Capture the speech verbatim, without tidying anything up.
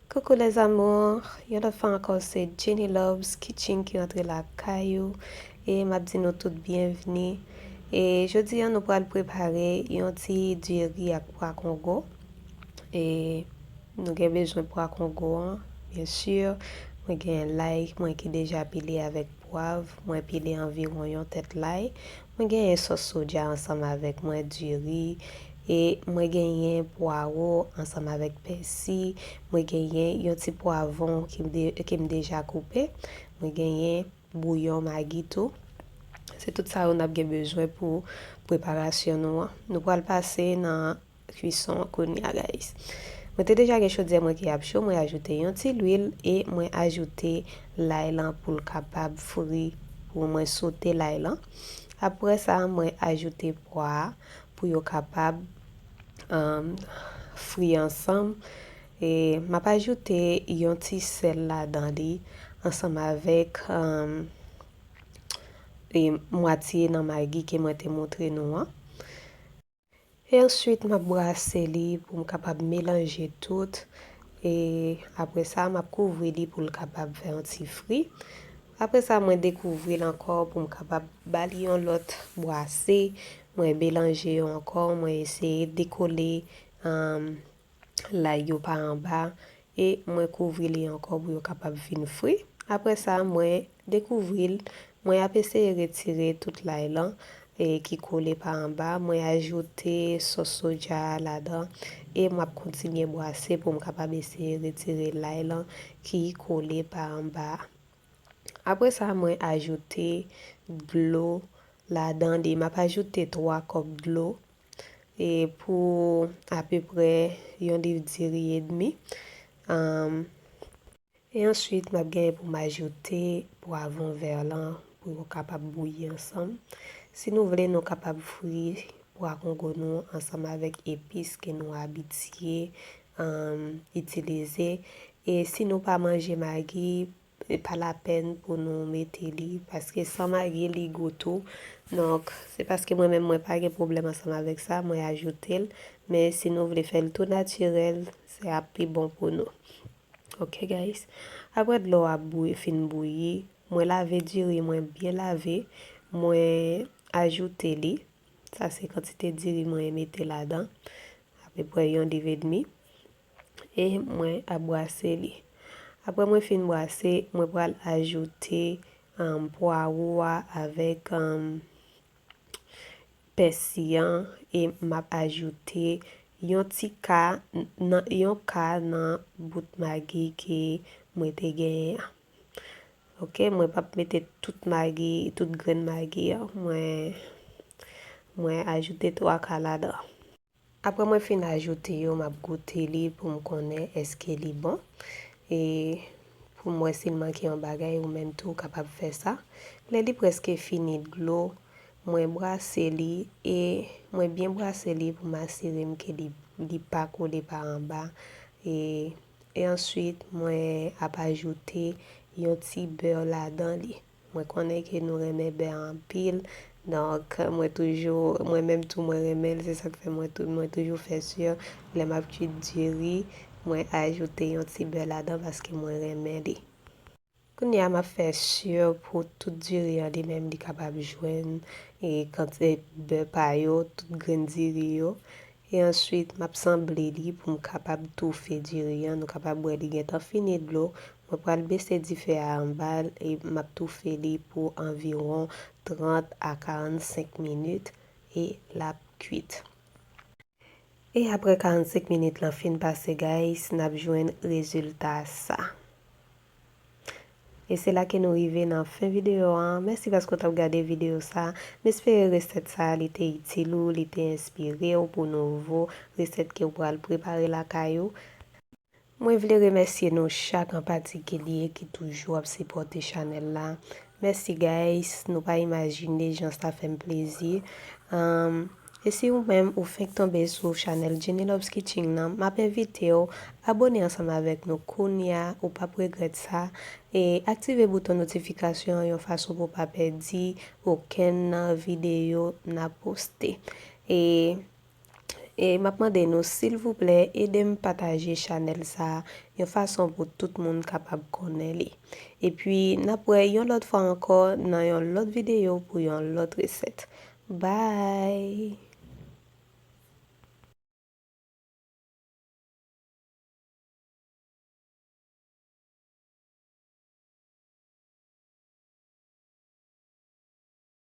Coucou les amours, yon lòt fwa ankò se Jenny Loves Kitchen ki rantre lakay ou e m ap di nou tout byenvni. E jodi a nou pral prepare yon ti diri ak pwa kongo. E nou gen bezwen pwa kongo an, byen si. Mwen gen lay mwen ki deja pile avèk pwav, mwen pile anviwon yon tèt lay. Mwen genyen sòs soja ansanm avèk mwen, diri, e mwen genyen pwawo ansanm avèk pèsi. Mwen genyen yon ti pwavwon ki m de-, ke m deja koupe. Mwen genyen bouyon magi tou. Se tout sa yo n ap gen bezwen pou preparasyon nou an. Nou pral pase nan kwison an kounye a, guys. Mwen te deja gen chodyè mwen ki ap cho, mwen ajoute yon ti lwil e mwen ajoute lay lan pou l kapab fri, pou mwen sote lay lan. Apre sa, mwen ajoute pwa a pou yo kapab, um, fri ansanm. E m ap ajoute yon ti sèl ladan li ansanm avèk, um, e mwatye nan magi ke mwen te montre nou an. E answit, m ap brase li pou m kapab melanje tout. E apre sa, m ap kouvri li pou l kapab fè yon ti fri. Apre sa, mwen dekouvri l ankò pou m kapab ba li yon lòt brase. Mwen melanje yo ankò, mwen eseye dekole, um, lay yo pa anba. E mwen kouvri li ankò pou yo kapab vin fri. Apre sa, mwen dekouvri l, mwen ap eseye retire tout lay lan, e ki kole pa anba. Mwen ajoute sòs soja a ladan e m ap kontinye brase pou m kapab eseye retire lay lan ki kole pa anba. Apre sa, mwen ajoute dlo ladan li. M ap ajoute twa kòp dlo e pou apeprè yon liv diri edmi. Anm, e answit, m ap genyen pou m ajoute pwavwon vè lan pou yo kapab bouyi ansanm. Si nou vle, nou kapab fri pwa kongo nou ansanm avèk epis ke nou abitye, anm, itilize. E si nou pa manje magi, e pa lapèn pou nou mete li, paske san magi li gou tou. Donk, se paske mwen menm mwen pa gen pwoblèm ansanm avèk sa, mwen ajoute l. Men si nou vle fè l tou natirèl, se ap pi bon pou nou. Ok, guys. Apre dlo a bouyi, fin bouyi, mwen lave diri mwen byen lave, mwen ajoute li. Sa se kantite diri mwen mete ladan, apeprè yon liv edmi. E mwen ap brase li. Apre mwen fin brase, mwen pral ajoute, anm, pwawo a avèk, anm, pèsi an e m ap ajoute yon ti ka n-, nan, yon ka nan bout magi ke mwen te genyen an. Ok, mwen p ap mete tout magi, tout grenn magi an. Mwen, mwen ajoute twa ka ladan. Apre mwen fin ajoute yo, m ap goute li pou m konnen èske li bon. E pou m wè si l manke yon bagay, ou menm tou w kapab fè sa. Lè li prèske fini dlo, mwen brase li e mwen byen brase li pou m asire m ke li, li pa kole pa anba. E, e answit, mwen ap ajoute yon ti bè ladan li. Mwen konnen ke nou renmen bè anpil. Donk, mwen toujou, mwen menm tou, mwen renmen l. Se sa k fè mwen tou, mwen toujou fè si lè m ap kwit diri, mwen ajoute yon ti bè ladan paske mwen renmen li. Kounye a, m ap fè si pou tout diri an li menm li kapab jwenn e kantite bè pa yo, tout grenn diri yo. E answit, m ap sanble li pou m kapab toufe diri an. Nou kapab wè li gentan fini dlo. Mwen pral bese dife a anba l e m ap toufe li pou anviwon trant a karannsenk minit e l ap kwit. E apre karannsenk minit lan fin pase, guys, n ap jwenn rezilta sa. E se la ke nou rive nan fen videyo an. Mèsi paske w t ap gade videyo sa. M espere resèt sa li te itil ou, li te enspire w pou nouvo resèt ke w pral prepare lakay ou. Mwen vle remèsye nou chak an patikilye ki toujou ap sipòte chanèl la. Mèsi, guys, nou pa imajine jan sa fè m plezi. Anm, e si ou menm ou fenk tonbe sou chanèl Jenny Loves Kitchen nan, m ap envite w abòne ansanm avèk nou kounye a, ou p ap regrèt sa. E aktive bouton notifikasyon an yon fason pou w pa pèdi okenn nan videyo n ap poste. E E m ap mande nou, silvouplè, ede m pataje chanèl sa a yon fason pou tout moun kapab konnen li. Epi, n ap wè yon lòt fwa ankò nan yon lòt videyo pou yon lòt resèt. Bye!